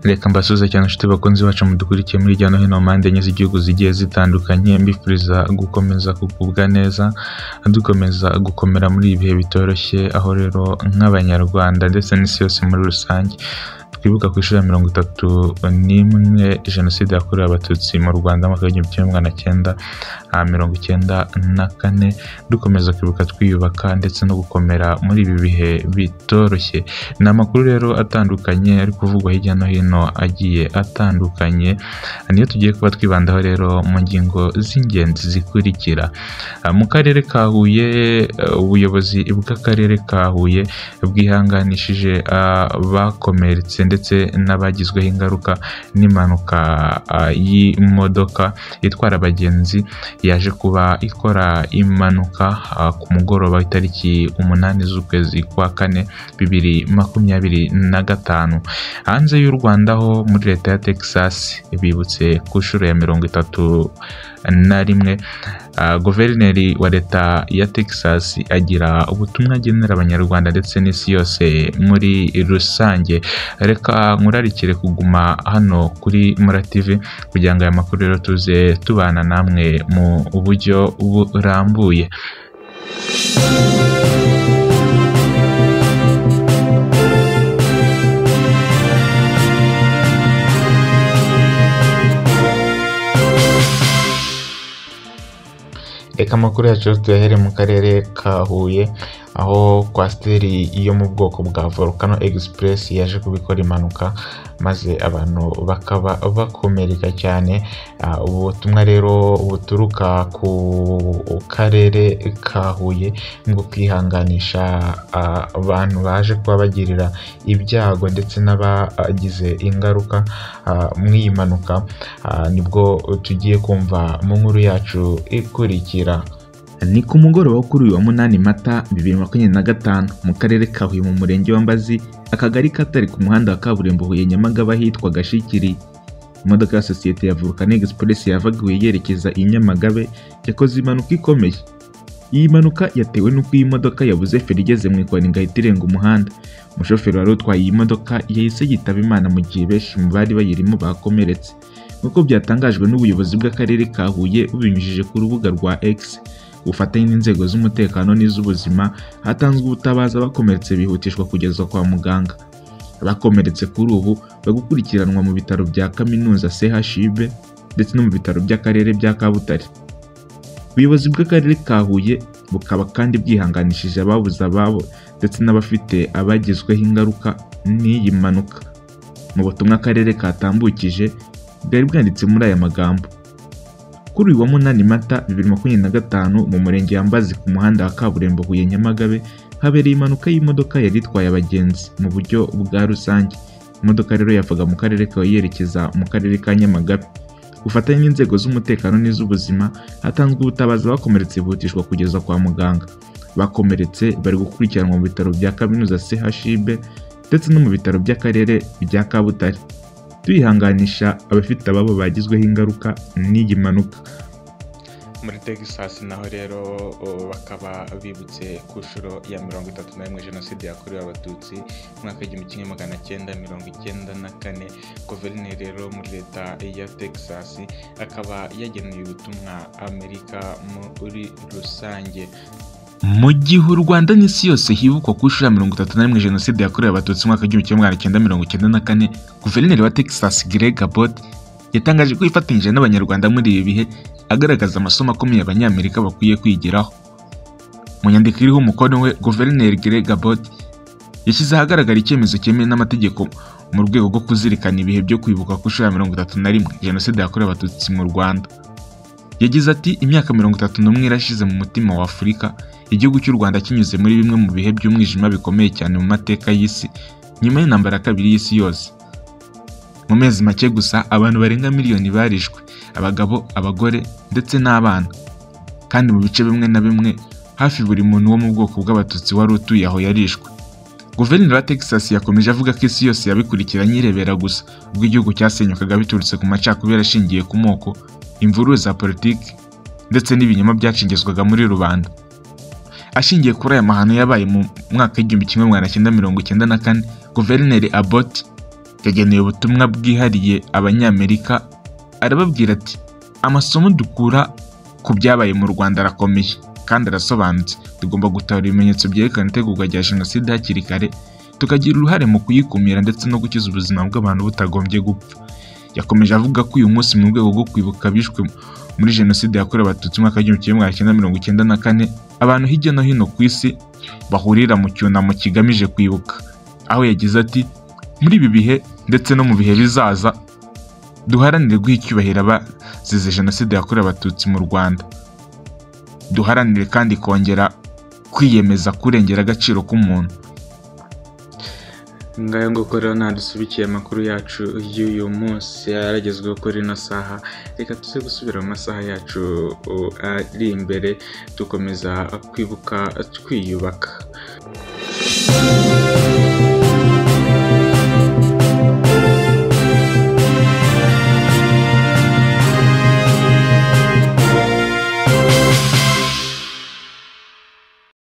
Reka mbasuhuze cyane inshuti bakunzi bacu mudukurikiye muri hirya no hino mu mpande enye z'igihugu zigiye zitandukanye, mbifuriza gukomeza kugubwa neza, dukomeza gukomera muri ibi bihe bitoroshye, aho rero nk'Abanyarwanda ndetse n'isi yose muri rusange twibuka ku inshuro ya 31 Jenoside yakorewe Abatutsi mu Rwanda mu mwaka w'1994, dukomeza kwibuka twiyubaka ndetse no gukomera muri ibi bihe bitoroshye. Ni amakuru rero atandukanye ari kuvugwa hirya no hino agiye atandukanye, niyo tugiye kuba twibandaho rero mu ngingo z'ingenzi zikurikira. Mu karere ka Huye, ubuyobozi bw'akarere ka Huye bwihanganishije abakomeretse ndetse n'abagizweho ingaruka n'impanuka y'imodoka itwara abagenzi yaje kuba ikora impanuka ku mugoroba w'itariki 8 z'ukwezi kwa 4 2025. Hanze y'u Rwanda ho muri leta ya Texas bibutse ku nshuro ya 31 guverineri wa leta ya Texas agira ubutumwa agenera Abanyarwanda ndetse n'isi yose muri rusange. Reka nkurarikire kuguma hano kuri Mura TV kugira ngo aya makuru rero tuze tubana namwe mu buryo burambuye. Reka amakuru yacu tuyahere mu karere ka Huye, aho kwasiteri yo mu bwoko bwa Volcano Express yaje kubikora impanuka maze abantu bakaba bakomereka cyane. Ubutumwa rero buturuka ku karere ka Huye ngo kwihanganisha abantu baje kuba bagirira ibyago ndetse n'abagize ingaruka mu iyi mpanuka, nibwo tugiye kumva mu nkuru yacu ikurikira. Ni ku mugoroba wo kuri uyu wa 8 Mata 2025 mu karere ka Huye mu murenge wa Mbazi, akagari katari ku muhanda wa kaburimbo Huye Nyamagabe ahitwa Gashikiri. Imodoka ya sosiyete ya Volcano Express yavaga Huye yerekeza i Nyamagabe yakoze impanuka ikomeye. Iyi mpanuka yatewe n'uko iyi modoka yabuze feri igeze mu ikoni igahita irenga umuhanda. Umushoferi wari utwaye iyi modoka yahise yitaba Imana mu gihe benshi mu bari bayirimo bakomeretse, nk'uko byatangajwe n'ubuyobozi bw'akarere ka Huye bubinyujije ku rubuga rwa X. Ubufatanye n'inzego z'umutekano n'iz'ubuzima hatanzwe ubutabazi, abakomeretse bihutishwa kugezwa kwa muganga. Abakomeretse kuri ubu bari gukurikiranwa mu bitaro bya Kaminuza CHUB ndetse no mu bitaro by'akarere bya Kabutare. Ubuyobozi bw'akarere ka Huye bukaba kandi bwihanganishije ababuze ababo ndetse n'abafite abagizweho ingaruka n'iyi mpanuka. Mu butumwa akarere katambukije bwari bwanditse muri aya magambo: kuri uyu wa 8 Mata 2025 mu murenge wa Mbazi ku muhanda wa kaburimbo Huye Nyamagabe habereye impanuka y'imodoka yari itwaye abagenzi mu buryo bwa rusange. Imodoka rero yavaga mu karere ka Huye yerekeza mu karere ka Nyamagabe. Ubufatanye n'inzego z'umutekano n'iz'ubuzima hatanzwe ubutabazi, abakomeretse bihutishwa kugeza kwa muganga. Bakomeretse bari gukurikiranwa mu bitaro bya Kaminuza CHUB ndetse no mu bitaro by'akarere bya Kabutare. Tuyihanganisha abafite ababo bagizweho ingaruka n'iyi mpanuka. Muri Texas naho rero bakaba bibutse ku nshuro ya 31 Jenoside yakorewe Abatutsi mu mwaka w'1994. Guverineri rero muri leta ya Texas akaba yageneye ubutumwa Amerika muri rusange. Mu gihe u Rwanda n'isi yose hibukwa ku nshuro ya 31 Jenoside yakorewe Abatutsi mu mwaka w'1994, Guverineri wa Texas Greg Abbott yatangaje ko yifatanyije n'Abanyarwanda muri ibi bihe, agaragaza amasomo akomeye Abanyamerika bakwiye kwigiraho. Mu nyandiko iriho umukono we, Guverineri Greg Abbott yashyize ahagaragara icyemezo cyemewe n'amategeko mu rwego rwo kuzirikana ibihe byo kwibuka ku nshuro ya 31 Jenoside yakorewe Abatutsi mu Rwanda. Yagize ati: imyaka 31 irashize mu mutima wa Afurika, igihugu cy'u Rwanda kinyuze muri bimwe mu bihe by'umwijima bikomeye cyane mu mateka y'isi nyuma y'intambara ya kabiri y'isi yose. Mu mezi make gusa abantu barenga miliyoni barishwe, abagabo, abagore ndetse n'abana. Kandi mu bice bimwe na bimwe hafi buri muntu wo mu bwoko bw'Abatutsi wari utuye aho yarishwe. Guverineri wa Texas yakomeje avuga ko isi yose yabikurikiranye irebera gusa ubwo igihugu cyasenyukaga biturutse ku macakubiri ashingiye ku moko, imvururu za politiki ndetse n'ibinyoma byacengezwaga muri rubanda. Ashingiye kuri aya mahano yabaye mu mwaka w'1994, Guverineri Abbott Yageneye ubutumwa bwihariye Abanyamerika, arababwira ati: "Amasomo dukura ku byabaye mu Rwanda arakomeye kandi arasobanutse. Tugomba gutahura ibimenyetso byerekana itegurwa rya jenoside hakiri kare, tukagira uruhare mu kuyikumira ndetse no gukiza ubuzima bw'abantu butagombye gupfa." Yakomeje avuga ko uyu munsi, mu rwego rwo kwibuka abishwe muri jenoside yakorewe Abatutsi mu mwaka w'1994, abantu hirya no hino ku isi bahurira mu cyunamo kigamije kwibuka, aho yagize ati: "Muri ibi bihe ndetse no mu bihe bizaza, duharanire guha icyubahiro abazize jenoside yakorewe Abatutsi mu Rwanda. Duharanire kandi kongera kwiyemeza kurengera agaciro k'umuntu." Ngayo nguko rero, ntadusubikiye amakuru yacu y'uyu munsi yaragezweho kuri ino saha. Reka tuze gusubira mu masaha yacu ari imbere, dukomeza kwibuka twiyubaka.